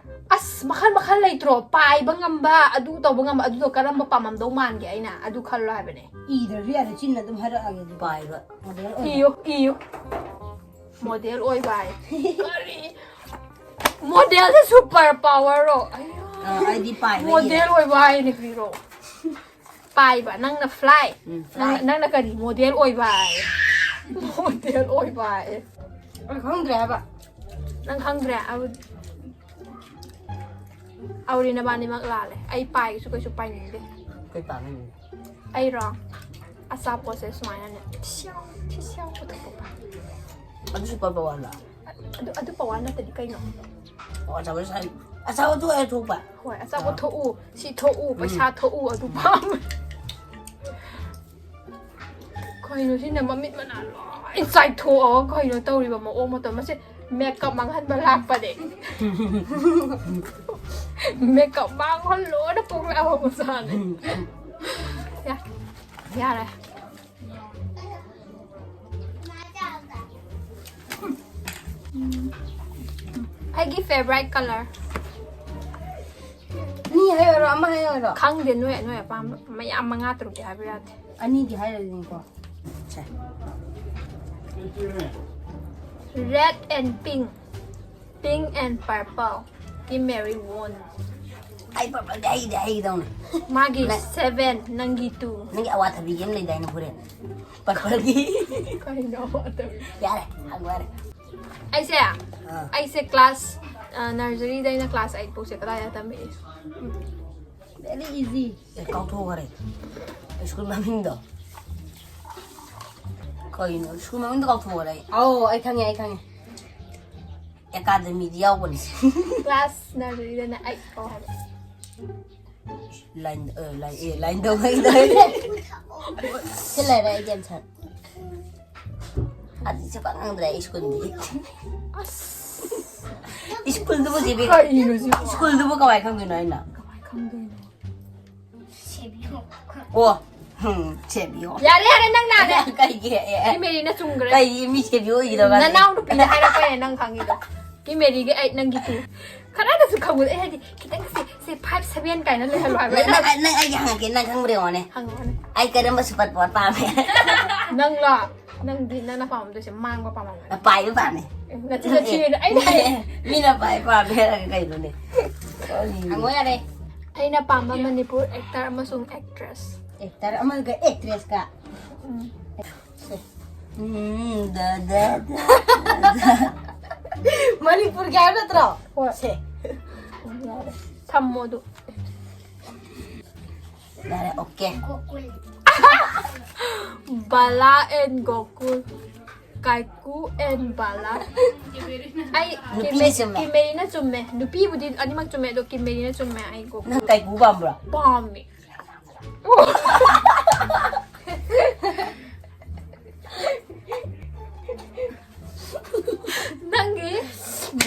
ꯑꯁ, ꯃꯈꯜ ꯃꯈꯜ ꯂꯩꯇ꯭ꯔꯣ? ꯄꯥꯏꯕ ꯉꯝꯕ, ꯑꯗꯨ ꯇꯧꯕ ꯉꯝꯕ, ꯑꯗꯨꯗꯣ ꯀꯔꯝꯕ ꯄꯥꯝꯃꯝꯗꯧ ꯃꯥꯟꯒꯦ? ꯑꯩꯅ ꯑꯗꯨ ꯈꯜꯂꯣ ꯍꯥꯏꯕꯅꯦ꯫ ꯏꯗ꯭ꯔꯁꯨ ꯌꯥꯔꯦ, ꯆꯤꯟꯅ ꯑꯗꯨꯝ ꯍꯥꯏꯔꯛꯑꯒꯦ ꯑꯗꯨꯗꯤ꯫ ꯄꯥꯏꯕ꯫ Model ꯑꯣꯏꯕ꯫ ꯏꯌꯨ, ꯏꯌꯨ꯫ Model ꯑꯣꯏꯕ ꯍꯥꯏ꯫ ꯀꯔꯤ? Modelꯁꯦ super powerꯔꯣ? ꯑꯌꯥ꯫ ꯑ, ꯑꯩꯗꯤ ꯄꯥꯏꯕ Model ꯏꯔꯦ꯫ ꯑꯣꯏꯕ ꯍꯥꯏꯅꯦ ꯀꯔꯤꯔꯣ? ꯄꯥꯏꯕ, ꯅꯪꯅ fly꯫ ꯎꯝ, ꯅꯪꯅ, fly꯫ ꯅꯪꯅ ꯀꯔꯤ? Model ꯑꯣꯏꯕ ꯍꯥꯏ꯫ Model ꯑꯣꯏꯕ ꯍꯥꯏ꯫ ꯑꯩ ꯈꯪꯗ꯭ꯔꯦ ꯍꯥꯏꯕ꯫ ꯅꯪ ꯈꯪꯗ꯭ꯔꯦ? ꯑꯧ-, ꯑꯧꯔꯤ ꯅꯕꯥꯅꯤꯃꯛ ꯂꯥꯜꯂꯦ꯫ ꯑꯩ ꯄꯥꯏꯒꯦꯁꯨ ꯀꯩꯁꯨ ꯄꯥꯏꯅꯤꯡꯗꯦ꯫ ꯀꯩ ꯄꯥꯝꯃꯤ? ꯑꯩꯔꯣ? ꯑꯆꯥꯄꯣꯠꯁꯦ ꯁꯨꯃꯥꯏꯅꯅꯦ ꯊꯤꯁꯤꯌꯥꯎ, ꯊꯤꯁꯤꯌꯥꯎ ꯄꯨꯊꯣꯛꯄ ꯄꯥꯝꯃꯦ꯫ ꯑꯗꯨ super powerꯂꯣ? ꯑꯗꯨ, ꯑꯗꯨ power ꯅꯠꯇꯗꯤ ꯀꯩꯅꯣ? ꯑꯣ, ꯑꯆꯥꯄꯣꯠ ꯁꯥꯏ-, ꯑꯆꯥꯄꯣꯠ ꯊꯣꯛꯑꯦ ꯊꯣꯛꯄ꯫ ꯍꯣꯏ, ꯑꯆꯥꯄꯣꯠ ꯊꯣꯛꯎ, ꯁꯤ ꯊꯣꯛꯎ, ꯄꯩꯁꯥ ꯊꯣꯛꯎ, ꯑꯗꯨ ꯄꯥꯝꯃꯦ꯫ ꯀꯩꯅꯣ ꯁꯤꯅ ꯃꯃꯤꯠ ꯃꯅꯥ ꯂꯣꯏ ꯆꯥꯏꯊꯣꯛꯑꯒ ꯀꯩꯅꯣ ꯇꯧꯔꯤꯕ ꯃꯑꯣꯡ ꯃꯇꯧ꯫ ꯃꯁꯤ makeup ꯃꯥꯡꯍꯟꯕ ꯂꯥꯛꯄꯅꯦ꯫ Makeup ꯃꯥꯡꯍꯜꯂꯣꯅ ꯄꯣꯛꯂꯛꯑꯕ ꯃꯆꯥꯅꯦ꯫ ꯌꯥ-, ꯌꯥꯔꯦ꯫ ꯑꯩꯒꯤ favourite colour꯫ ꯑꯅꯤ ꯍꯥꯏꯌꯣꯔꯣ, ꯑꯃ ꯍꯥꯏꯌꯣꯔꯣ? ꯈꯪꯗꯦ, ꯅꯣꯏ, ꯅꯣꯏ ꯑꯄꯥꯝꯕ꯫ ꯃꯌꯥꯝ ꯃꯉꯥ ꯇꯔꯨꯛꯇꯤ ꯍꯥꯏꯕ ꯌꯥꯗꯦ꯫ ꯑꯅꯤꯗꯤ ꯍꯥꯏꯔꯗꯤꯅꯤꯀꯣ꯫ ꯁꯦ꯫ Red and pink. Pink and purple. Team Mary won. ꯑꯩ purpleꯗꯤ ꯍꯩꯗꯤ ꯍꯩꯗꯧꯅꯦ꯫ ꯃꯥꯒꯤ ꯅ- seven, ꯅꯪꯒꯤ two. ꯅꯪꯒꯤ ꯑꯋꯥꯊꯕꯤꯒꯤ ꯑꯃ ꯂꯩꯗꯥꯏꯅꯦ ꯍꯣꯔꯦꯟ? Purpleꯒꯤ꯫ ꯀꯩꯅꯣ ꯑꯗꯨ? ꯌꯥꯔꯦ, ꯍꯪꯉꯨ ꯌꯥꯔꯦ꯫ ꯑꯩꯁꯦ, ꯑꯥ꯫ ꯑꯩꯁꯦ class, ꯑ, nurseryꯗꯩꯅ class eight ꯐꯥꯎꯁꯦ ꯀꯗꯥꯏꯗ ꯇꯝꯃꯛꯏ? Very easy. ꯑꯦ, ꯀꯥꯎꯊꯣꯛꯈ꯭ꯔꯦ꯫ School ꯃꯃꯤꯡꯗꯣ꯫ ꯀꯩꯅꯣ ꯁ꯭ꯀꯨꯜ ꯃꯃꯤꯡꯗꯣ ꯀꯥꯎꯊꯣꯛꯈꯔꯦ ꯑꯩ꯫ ꯑꯧ, ꯑꯩ ꯈꯪꯉꯦ, ꯑꯩ ꯈꯪꯉꯦ꯫ ꯑꯦꯀꯥꯗꯃꯤꯗꯤ ꯌꯥꯎꯕꯅꯤ꯫ ꯀ꯭ꯂꯥꯁ ꯅꯔꯁꯔꯤꯗꯅ ꯑꯩꯠ ꯐꯥꯎ ꯍꯥꯏꯕ꯫ ꯂꯥꯏꯟ ꯑ, ꯂꯥꯏꯟ ꯑꯦ ꯂꯥꯏꯟ ꯇꯧꯕꯩꯗ꯫ ꯁꯤ ꯂꯩꯔꯦ ꯑꯩꯒꯤ ꯑꯟꯁꯔ꯫ ꯑꯗꯨꯗꯤ ꯁꯨꯡꯈꯪ ꯈꯪꯗ꯭ꯔꯦ ꯑꯩ ꯁ꯭ꯀꯨꯜꯗꯤ꯫ ꯁ꯭ꯀꯨꯜꯗꯨꯕꯨ ꯖꯤꯕꯤ꯫ ꯀꯔꯤꯅꯣ ꯁꯤꯕꯣ? ꯁ꯭ꯀꯨꯜꯗꯨꯕꯨ ꯀꯃꯥꯏ ꯈꯪꯗꯣꯏꯅꯣ ꯑꯩꯅ? ꯀꯃꯥꯏ ꯈꯪꯗꯣꯏꯅꯣ? ꯑꯣ꯫ ꯎꯝ, ꯁꯦꯝꯕꯤꯌꯣ꯫ ꯌꯥꯔꯦ, ꯌꯥꯔꯦ, ꯅꯪ ꯅꯥꯔꯦ꯫ ꯀꯩꯒꯤ? ꯑꯦ, ꯑꯦ꯫ ꯁꯤ ꯃꯦꯔꯤꯅ ꯆꯨꯝꯈ꯭ꯔꯦ꯫ ꯀꯩꯒꯤ ꯃꯤ ꯁꯦꯝꯕꯤꯌꯣ ꯑꯣꯏꯒꯗꯕ ꯅꯠꯇꯦ? ꯅꯅꯥꯎ ꯅꯨꯄꯤꯅ ꯍꯥꯏꯔꯛꯄꯅꯦ ꯅꯪ ꯈꯪꯉꯤꯗꯣ꯫ ꯁꯤ ꯃꯦꯔꯤꯒꯤ ꯑꯩꯠ, ꯅꯪꯒꯤ ꯇꯨ꯫ ꯈꯔꯗꯁꯨ ꯈꯪꯕꯗ ꯑꯩ ꯍꯥꯏꯗꯤ ꯈꯤꯇꯪ ꯁꯤ, ꯁꯤ ꯐꯥꯏꯚ ꯁꯚꯦꯟ ꯀꯥꯏꯅ ꯂꯩꯍꯜꯂꯣ ꯍꯥꯏꯕ꯫ ꯅꯪ, ꯅꯪ, ꯅꯪ ꯑꯩꯒꯤ ꯍꯪꯉꯛꯀꯦ, ꯅꯪ ꯈꯪꯕ꯭ꯔꯥ ꯌꯦꯡꯉꯣꯅꯦ꯫ ꯍꯪꯉꯛꯑꯣꯅꯦ꯫ ꯑꯩ ꯀꯔꯝꯕ ꯁꯨꯄꯔ ꯄꯥꯋꯔ ꯄꯥꯝꯃꯦ? ꯅꯪꯂꯣ? ꯅꯪꯗꯤ ꯅꯪꯅ ꯄꯥꯝꯗꯣꯏꯁꯦ ꯃꯥꯡꯕ ꯄꯥꯝꯃꯝꯒꯅꯤ꯫ ꯄꯥꯏꯕ ꯄꯥꯝꯃꯦ꯫ ꯅꯆꯤꯟ ꯊꯤꯔꯤꯗꯣ ꯑꯩꯅ ꯍꯥꯏꯌꯦ꯫ ꯃꯤꯅ ꯄꯥꯏ ꯄꯥꯝꯃꯦ ꯍꯥꯏꯔꯒ ꯀꯩꯅꯣꯅꯦ? ꯍꯪꯉꯣ ꯌꯥꯔꯦ꯫ ꯑꯩꯅ ꯄꯥꯝꯕ ꯃꯅꯤꯄꯨꯔ ꯑꯦꯛꯇꯔ ꯑꯃꯁꯨꯡ ꯑꯦꯛꯇ꯭ꯔꯦꯁ꯫ ꯑꯦꯛꯇꯔ ꯑꯃꯒ ꯑꯦꯛꯇ꯭ꯔꯦꯁꯀ꯫ ꯎꯝ꯫ ꯁꯦ꯫ ꯎꯝ, ꯗ, ꯗ, ꯗ, ꯗ, ꯗ꯫ ꯃꯅꯤꯄꯨꯔꯒꯤ ꯍꯥꯏꯕ ꯅꯠꯇ꯭ꯔꯣ? ꯍꯣꯏ꯫ ꯁꯦ꯫ ꯌꯥꯔꯦ꯫ ꯊꯝꯃꯣ ꯑꯗꯨ꯫ ꯌꯥꯔꯦ, okay. Bala and Gokul. Kaiku and ꯕꯂꯥ꯫ ꯑꯩ ꯅꯨꯄꯤꯗꯤ ꯀꯤꯃꯦ-, ꯆꯨꯝꯃꯦ꯫ ꯀꯤꯃꯦꯔꯤꯅ ꯆꯨꯝꯃꯦ꯫ ꯅꯨꯄꯤꯕꯨꯗꯤ ꯑꯅꯤꯃꯛ ꯆꯨꯝꯃꯦ, ꯑꯗꯣ ꯀꯤꯃꯦꯔꯤꯅ ꯆꯨꯝꯃꯦ꯫ ꯑꯩ ꯒꯣꯀꯨꯜ ꯅꯪ ꯀꯥꯏꯀꯨ ꯄꯥꯝꯕ꯭ꯔꯣ? ꯄꯥꯝꯃꯦ꯫ ꯅꯪꯒꯤ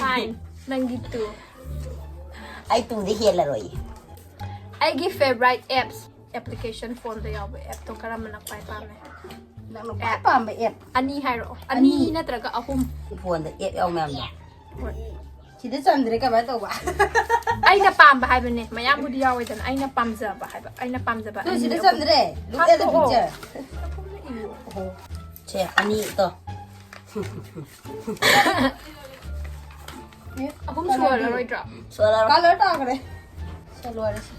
nine, ꯅꯪꯒꯤ two꯫ ꯑꯩ ꯇꯨꯗꯤ ꯍꯦꯜꯂꯔꯣꯏ꯫ ꯑꯩꯒꯤ favourite apps, application, ꯐꯣꯟꯗ ꯌꯥꯎꯕ appꯇꯣ ꯀꯔꯝꯕꯅ ꯈ꯭ꯋꯥꯏ ꯄꯥꯝꯃꯦ? ꯅꯪꯅ ꯈ꯭ꯋꯥꯏ ꯄꯥꯝꯕ app? ꯑꯅꯤ ꯍꯥꯏꯔꯛꯑꯣ꯫ ꯑꯅꯤ ꯑꯅꯤ꯫ ꯅꯠꯇ꯭ꯔꯒ ꯑꯍꯨꯝ꯫ ꯐꯣꯟꯗ app ꯌꯥꯎ ꯃꯌꯥꯝꯗꯣ꯫ ꯍꯣꯏ꯫ ꯁꯤꯗ ꯆꯟꯗ꯭ꯔꯦ, ꯀꯃꯥꯏꯅ ꯇꯧꯕ? ꯑꯩꯅ ꯄꯥꯝꯕ ꯍꯥꯏꯕꯅꯦ, ꯃꯌꯥꯝꯕꯨꯗꯤ ꯌꯥꯎꯋꯦꯗꯅ, ꯑꯩꯅ ꯄꯥꯝꯖꯕ ꯍꯥꯏꯕ, ꯑꯩꯅ ꯄꯥꯝꯖꯕ ꯇꯨ, ꯑꯅꯤ ꯁꯤꯗ ꯑꯍꯨꯝ꯫ ꯆꯟꯗ꯭ꯔꯦ꯫ Look at the ꯍꯥꯞꯄꯛꯑꯣ꯫ Picture. ꯍꯥꯞꯄꯛꯑꯣ, ꯏꯌꯣ꯫ ꯑꯣꯍꯣ꯫ ꯁꯦ, ꯑꯅꯤ ꯇꯣ꯫ ꯑꯍꯨꯝ ꯁꯨꯍꯜꯂꯔꯣꯏꯗ꯭ꯔꯣ? ꯁꯣꯂꯔ꯫ Colour ꯇꯥꯈ꯭ꯔꯦ꯫ ꯁꯦ, ꯂꯣꯏꯔꯦ ꯁꯦ꯫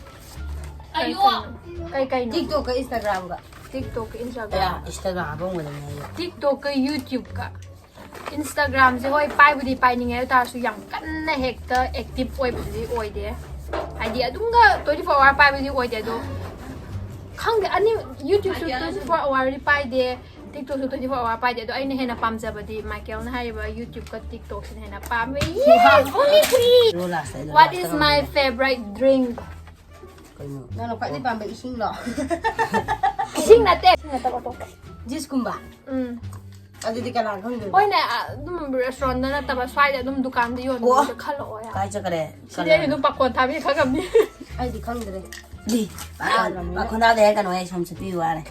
ꯑꯌꯣ! ꯀꯩ ꯀꯩꯅꯣ? TikTokꯀ Instagramꯒ꯫ TikTokꯀ Instagram꯫ ꯑꯌꯥ, Instagram ꯍꯥꯞꯄꯝꯒꯗꯕꯅꯦ ꯑꯩ꯫ TikTokꯀ YouTubeꯀ꯫ Instagramꯁꯦ ꯍꯣꯏ ꯄꯥꯏꯕꯨꯗꯤ ꯄꯥꯏꯅꯤꯡꯉꯦ, ꯑꯗꯨ ꯇꯥꯔꯁꯨ ꯌꯥꯝ ꯀꯟꯅ ꯍꯦꯛꯇ active ꯑꯣꯏꯕꯗꯨꯗꯤ ꯑꯣꯏꯗꯦ꯫ ꯍꯥꯏꯗꯤ ꯑꯗꯨꯝꯒ twenty four hour ꯄꯥꯏꯕꯗꯤ ꯑꯣꯏꯗꯦ, ꯑꯗꯣ ꯈꯪꯗꯦ, ꯑꯅꯤ, YouTubeꯁꯨ twenty four hourꯗꯤ ꯄꯥꯏꯗꯦ, TikTokꯁꯨ twenty four hour ꯄꯥꯏꯗꯦ, ꯑꯗꯣ ꯑꯩꯅ ꯍꯦꯟꯅ ꯄꯥꯝꯖꯕꯗꯤ ꯃꯥꯏꯀꯦꯜꯅ ꯍꯥꯏꯔꯤꯕ YouTubeꯀ TikTokꯁꯤꯅ ꯍꯦꯟꯅ ꯄꯥꯝꯃꯦ꯫ Yes, only free. What is my favorite drink? ꯀꯩꯅꯣ? ꯅꯪꯅ ꯈ꯭ꯋꯥꯏꯗꯩ ꯄꯥꯝꯕ ꯏꯁꯤꯡꯂꯣ? ꯏꯁꯤꯡ ꯅꯠꯇꯦ, ꯏꯁꯤꯡ ꯅꯠꯇꯕ ꯑꯇꯣꯞꯄ꯫ Juiceꯀꯨꯝꯕ? ꯎꯝ꯫ ꯑꯗꯨꯗꯤ ꯀꯅꯥ ꯈꯪꯗꯣꯏꯕ? ꯍꯣꯏꯅꯦ, ꯑ, ꯑꯗꯨꯝ restaurantꯇ ꯅꯠꯇꯕ ꯁ꯭ꯋꯥꯏꯗ ꯑꯗꯨꯝ ꯗꯨꯀꯥꯟꯗ ꯌꯣꯟꯕꯗꯣ ꯈꯜꯂꯛꯑꯣ ꯌꯥ꯫ ꯀꯥꯏ ꯆꯠꯈ꯭ꯔꯦ? ꯁꯤꯗꯤ ꯑꯩ ꯑꯗꯨꯝ ꯄꯥꯈꯣꯟ ꯊꯥꯕꯤ ꯈꯪꯉꯝꯅꯤ꯫ ꯑꯩꯗꯤ ꯈꯪꯗ꯭ꯔꯦ꯫ ꯗꯤ, ꯄꯥꯈꯣꯟ ꯊꯥꯗꯦ ꯍꯥꯏ ꯀꯩꯅꯣ, ꯑꯩ ꯁꯣꯝ ꯆꯠꯄꯤꯌꯨ ꯍꯥꯏꯔꯦ꯫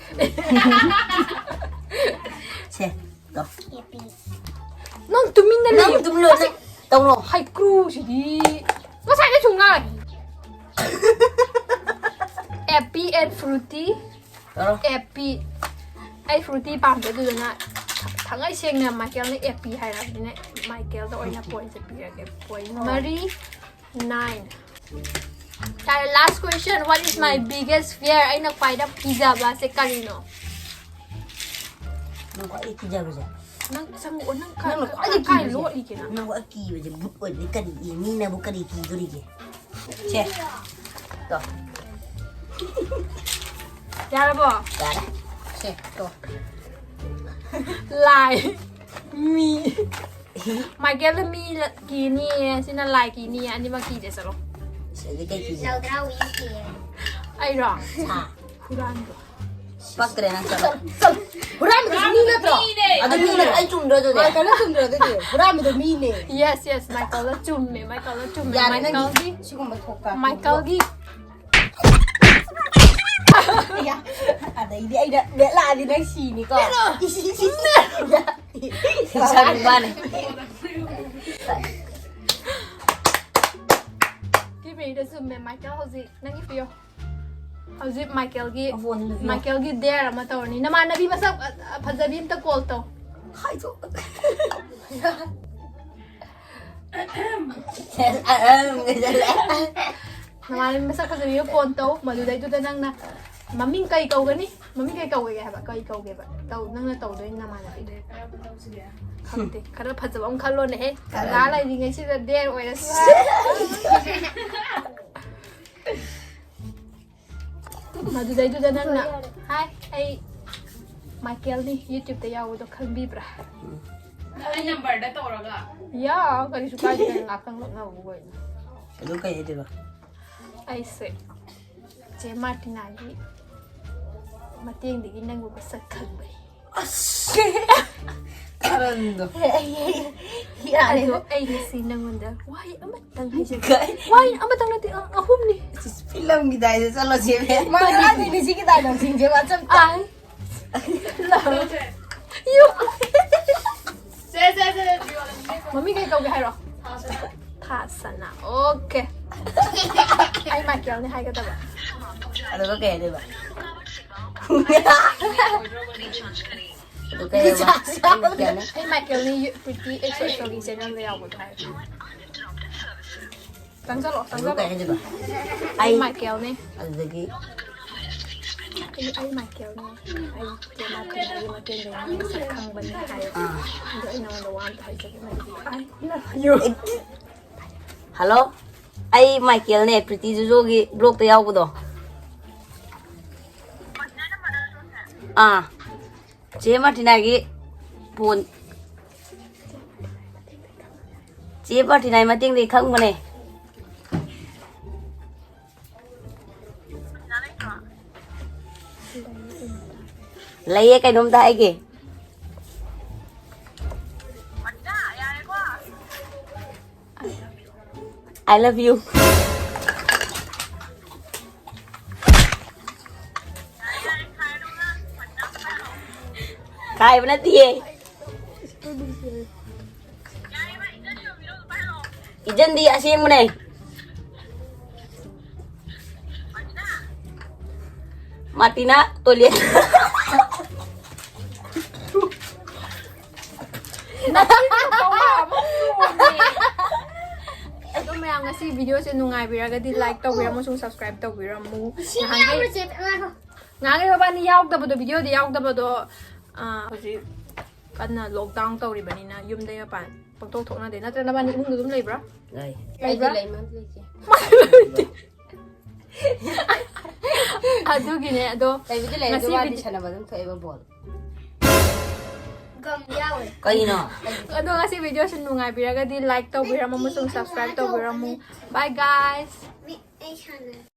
ꯁꯦ, ꯇꯣ꯫ ꯅꯪ ꯇꯨꯃꯤꯟꯅ ꯅꯪ ꯂꯩꯌꯨ꯫ ꯇꯨꯃꯤꯟ ꯂꯩꯌꯨ, ꯅꯪ ꯇꯧꯔꯣ꯫ ꯍꯩꯀ꯭ꯔꯨꯁꯤꯗꯤ ꯉꯁꯥꯏꯗꯩ ꯁꯨꯝ ꯉꯥꯡꯉꯦ꯫ Happy and fruity꯫ ꯇꯧꯔꯣ꯫ Happy꯫ ꯑꯩ fruity ꯄꯥꯝꯗꯦ, ꯑꯗꯨꯗꯨꯅ ꯊꯥꯡꯉꯩ ꯁꯦꯡꯅ ꯃꯥꯏꯀꯦꯜꯅ happy ꯍꯥꯏꯔꯛꯑꯕꯅꯤꯅ ꯃꯥꯏꯀꯦꯜꯗ ꯑꯣꯏꯅ pointꯁꯦ ꯄꯤꯔꯒꯦ꯫ Point ꯃꯔꯤ, nine꯫ ꯌꯥꯔꯦ, last question. What is my biggest fear? ꯑꯩꯅ ꯈ꯭ꯋꯥꯏꯗ ꯀꯤꯖꯕꯁꯦ ꯀꯔꯤꯅꯣ? ꯅꯪ ꯈ꯭ꯋꯥꯏꯗꯒꯤ ꯀꯤꯖꯕꯁꯦ? ꯅꯪ ꯆꯪꯉꯛꯑꯣ, ꯅꯪ ꯅꯪꯅ ꯀꯥꯏ ꯈ꯭ꯋꯥꯏꯗꯒꯤ ꯀꯥꯏ ꯀꯤꯕꯁꯦ? ꯂꯣꯠꯂꯤꯒꯦ ꯅꯪ? ꯅꯪ ꯈ꯭ꯋꯥꯏ ꯀꯤꯕꯁꯦ ꯕꯨꯠ ꯑꯣꯏꯕꯗꯤ ꯀꯔꯤ ꯀꯤ? ꯃꯤꯅꯕꯨ ꯀꯔꯤ ꯀꯤꯗꯣꯔꯤꯒꯦ? ꯁꯦ꯫ ꯇꯣ꯫ ꯌꯥꯔꯕꯣ? ꯌꯥꯔꯦ꯫ ꯁꯦ, ꯇꯣ꯫ ꯂꯥꯏ꯫ ꯃꯤ꯫ ꯃꯥꯏꯀꯦꯜꯗ ꯃꯤ ꯂ-, ꯀꯤꯅꯤꯌꯦ, ꯁꯤꯅ ꯂꯥꯏ ꯀꯤꯅꯤꯌꯦ, ꯑꯅꯤꯃꯛ ꯀꯤꯗꯦ, ꯆꯠꯂꯣ꯫ ꯁꯤꯗꯤ ꯀꯩ ꯀꯤꯒꯦ? ꯑꯩꯔꯣ? ꯁꯥ꯫ ꯍꯨꯔꯥꯟꯕ꯫ ꯄꯛꯇ꯭ꯔꯦ ꯅꯪ, ꯆꯠꯂꯣ꯫ ꯍꯨꯔꯥꯟꯕꯗꯨꯁꯨ ꯃꯤ ꯅꯠꯇ꯭ꯔꯣ? ꯑꯗꯨ ꯃꯤꯅ ꯑꯩ ꯆꯨꯝꯗ꯭ꯔꯣ ꯑꯗꯨꯗꯤ? ꯃꯥꯏꯀꯦꯜꯅ ꯆꯨꯝꯗ꯭ꯔꯣ ꯑꯗꯨꯗꯤ? ꯍꯨꯔꯥꯟꯕꯗꯣ ꯃꯤꯅꯦ꯫ Yes, yes, ꯃꯥꯏꯀꯦꯜꯗ ꯆꯨꯝꯃꯦ, ꯃꯥꯏꯀꯦꯜꯗ ꯆꯨꯝꯃꯦ꯫ ꯌꯥꯔꯦ, ꯅꯪꯒꯤ ꯃꯥꯏꯀꯦꯜꯒꯤ, ꯁꯤꯒꯨꯝꯕ ꯊꯣꯛꯄ꯫ ꯃꯥꯏꯀꯦꯜꯒꯤ, ꯌꯥ꯫ ꯑꯗꯩꯗꯤ ꯑꯩꯅ ꯕꯦꯠ ꯂꯥꯛꯑꯗꯤ ꯅꯪ ꯁꯤꯅꯤꯀꯣ꯫ ꯏꯁ, ꯏꯁ, ꯏꯁ꯫ ꯁꯥꯟꯅꯕꯅꯦ꯫ ꯀꯤꯕꯩꯗ ꯆꯨꯝꯃꯦ, ꯃꯥꯏꯀꯦꯜ ꯍꯧꯖꯤꯛ ꯅꯪꯒꯤ ꯄꯤꯌꯣ꯫ ꯍꯧꯖꯤꯛ ꯃꯥꯏꯀꯦꯜꯒꯤ, ꯑꯐꯣꯟꯗꯨ ꯄꯤꯌꯣ꯫ ꯃꯥꯏꯀꯦꯜꯒꯤ dare ꯑꯃ ꯇꯧꯔꯅꯤ꯫ ꯅꯃꯥꯟꯅꯕꯤ ꯃꯁꯛ ꯐ-, ꯐꯖꯕꯤ ꯑꯝꯇ call ꯇꯧ꯫ ꯍꯥꯏꯗꯣꯛ꯫ ꯅꯃꯥꯟꯅꯕꯤ ꯃꯁꯛ ꯐꯖꯕꯤꯒ phone ꯇꯧ, ꯃꯗꯨꯗꯩꯗꯨꯗ ꯅꯪꯅ ꯃꯃꯤꯡ ꯀꯩ ꯀꯧꯒꯅꯤ? ꯃꯃꯤꯡ ꯀꯩ ꯀꯧꯒꯦ ꯍꯥꯏꯕ? ꯀꯩ ꯀꯧꯒꯦꯕ? ꯇꯧ, ꯅꯪꯅ ꯇꯧꯗꯣꯏ ꯅꯃꯥꯟꯅꯕꯤꯗꯣ꯫ ꯈꯪꯗꯦ, ꯈꯔ ꯐꯖꯕ ꯑꯃ ꯈꯜꯂꯣꯅꯦꯍꯦ꯫ ꯇꯟꯖꯥ ꯂꯩꯔꯤꯉꯩꯁꯤꯗ dare ꯑꯣꯏꯔꯁꯨ ꯍꯥꯏ꯫ ꯃꯗꯨꯗꯩꯗꯨꯗ ꯅꯪꯅ, "Hi, ꯑꯩ ꯃꯥꯏꯀꯦꯜꯅꯤ YouTube-ꯇ ꯌꯥꯎꯕꯗꯣ ꯈꯪꯕꯤꯕ꯭ꯔꯥ? ꯑꯩ ꯅꯝꯕꯔꯗ ꯇꯧꯔꯒ ꯌꯥ, ꯀꯔꯤꯁꯨ ꯀꯥꯏꯗꯦ, ꯀꯩꯅꯣ, ꯉꯥꯛꯇꯪ ꯂꯛꯅꯕꯕꯨ ꯑꯣꯏꯅ꯫ ꯑꯗꯨ ꯀꯩ ꯍꯥꯏꯗꯣꯏꯕ? ꯑꯩꯁꯦ ꯆꯦ ꯃꯥꯔꯇꯤꯅꯥꯒꯤ ꯃꯇꯦꯡꯗꯒꯤ ꯅꯪꯕꯨ ꯃꯁꯛ ꯈꯪꯕꯅꯤ꯫ ꯑꯁ ꯀꯔꯟꯗꯣ꯫ ꯑꯗꯣ ꯑꯩ ꯉꯁꯤ ꯅꯪꯉꯣꯟꯗ ꯋꯥꯍꯩ ꯑꯃꯇꯪ ꯍꯥꯏꯖꯒꯦ꯫ ꯋꯥꯍꯩ ꯑꯃꯇꯪ ꯅꯠꯇꯦ, ꯑ, ꯑꯍꯨꯝꯅꯤ꯫ ꯐꯤꯂꯝꯒꯤ ꯗꯥꯏꯗ ꯆꯠꯂꯣꯁꯦ꯫ ꯃꯥꯅ ꯁꯤꯒꯤ ꯗꯥꯏꯂꯣꯛꯁꯤꯡꯁꯦ ꯋꯥꯆꯞꯇ I love you. ꯁꯦ ꯁꯦ ꯁꯦ ꯃꯃꯤꯡ ꯀꯩ ꯀꯧꯒꯦ ꯍꯥꯏꯔꯣ? ꯊꯥꯁꯅꯥ꯫ Okay꯫ ꯑꯩ ꯃꯥꯏꯀꯦꯜꯅꯤ ꯍꯥꯏꯒꯗꯕ꯫ ꯑꯗꯨꯒ ꯀꯩ ꯍꯥꯏꯗꯣꯏꯕ? ꯑꯗꯨ ꯀꯩ ꯍꯥꯏꯕ? ꯑꯩ ꯃꯥꯏꯀꯦꯜꯅꯤ꯫ ꯑꯩ ꯃꯥꯏꯀꯦꯜꯅꯤ ꯌꯨ- Pretty X O X O-ꯒꯤ channel-ꯗ ꯌꯥꯎꯕꯗꯣ ꯍꯥꯏ꯫ ꯆꯪꯁꯜꯂꯣ, ꯑꯗꯨ ꯀꯩ ꯆꯪꯁꯜꯂꯣ꯫ ꯍꯥꯏꯗꯣꯏꯕ? ꯑꯩ ꯃꯥꯏꯀꯦꯜꯅꯤ꯫ ꯑꯗꯨꯗꯒꯤ ꯑꯩ ꯑꯩ ꯃꯥꯏꯀꯦꯜꯅꯤ꯫ ꯑꯩ ꯀꯦꯅꯥ ꯀꯦꯅꯥꯒꯤ ꯃꯇꯦꯡꯗꯒꯤ ꯃꯁꯛ ꯈꯪꯕꯅꯤ ꯍꯥꯏꯌꯣ꯫ ꯑꯗꯣ ꯑꯩ ꯅꯉꯣꯟꯗ ꯋꯥ ꯑꯝꯇ ꯍꯥꯏꯖꯒꯦ꯫ I love you꯫ ꯍꯜꯂꯣ, ꯑꯩ ꯃꯥꯏꯀꯦꯜꯅꯦ, ꯄ꯭ꯔꯤꯇꯤ ꯖꯨꯖꯣꯒꯤ ꯕ꯭ꯂꯣꯛꯇ ꯌꯥꯎꯕꯗꯣ꯫ ꯑꯥ, ꯆꯦ ꯃꯥꯔꯇꯤꯅꯥꯒꯤ ꯐꯣꯟ꯫ ꯆꯦ ꯃꯥꯔꯇꯤꯅꯥꯒꯤ ꯃꯇꯦꯡꯗꯒꯤ ꯈꯪꯕꯅꯦ꯫ ꯂꯩꯌꯦ, ꯀꯩꯅꯣꯝꯇ ꯍꯥꯏꯒꯦ꯫ I love you꯫ ꯈꯥꯏꯕ ꯅꯠꯇꯤꯌꯦ꯫ ꯏꯖꯟꯗꯤ ꯑꯁꯦꯡꯕꯅꯦ꯫ ꯃꯥꯔꯇꯤꯅꯥ ꯇꯣꯏꯂꯦꯠ꯫ ꯑꯗꯣ ꯃꯌꯥꯝ, ꯉꯁꯤ video-ꯁꯦ ꯅꯨꯡꯉꯥꯏꯕꯤꯔꯒꯗꯤ like ꯇꯧꯕꯤꯔꯝꯃꯣ, subscribe ꯇꯧꯕꯤꯔꯝꯃꯨ꯫ ꯅꯍꯥꯟꯒꯩ ꯅꯍꯥꯟꯒꯩ ꯃꯕꯥꯅꯤ ꯌꯥꯎꯗꯕꯗꯣ, video-ꯗ ꯌꯥꯎꯗꯕꯗꯣ, ꯑꯥ, ꯍꯧꯖꯤꯛ ꯀꯟꯅ lockdown ꯇꯧꯔꯤꯕꯅꯤꯅ ꯌꯨꯝꯗꯩ ꯃꯄꯥꯟ ꯄꯪꯊꯣꯛ ꯊꯣꯛꯅꯗꯦ꯫ ꯅꯠꯇ꯭ꯔ ꯅꯕꯥꯅꯤ ꯏꯃꯨꯡꯗ ꯑꯗꯨꯝ ꯂꯩꯕ꯭ꯔꯥ? ꯂꯩ꯫ ꯑꯩꯗꯤ ꯂꯩꯃꯟ ꯂꯩꯇꯦ꯫ ꯑꯗꯨꯒꯤꯅꯦ꯫ ꯑꯗꯣ ꯂꯩꯕꯨꯗꯤ ꯂꯩ, ꯉꯁꯤ ꯑꯗꯨ ꯃꯥꯗꯤ video- ꯁꯥꯟꯅꯕ ꯑꯗꯨꯝ ꯊꯣꯛꯑꯦꯕ ꯕꯣꯜ꯫ ꯌꯥꯎꯋꯦ꯫ ꯀꯩꯅꯣ? ꯑꯗꯣ ꯉꯁꯤ video ꯁꯤ ꯅꯨꯡꯉꯥꯏꯕꯤꯔꯒꯗꯤ like ꯇꯧꯕꯤꯔꯝꯃꯣ ꯑꯃꯁꯨꯡ subscribe ꯇꯧꯕꯤꯔꯝꯃꯨ. Bye guys. ꯃꯤ ꯑꯩ ꯁꯥꯟꯅ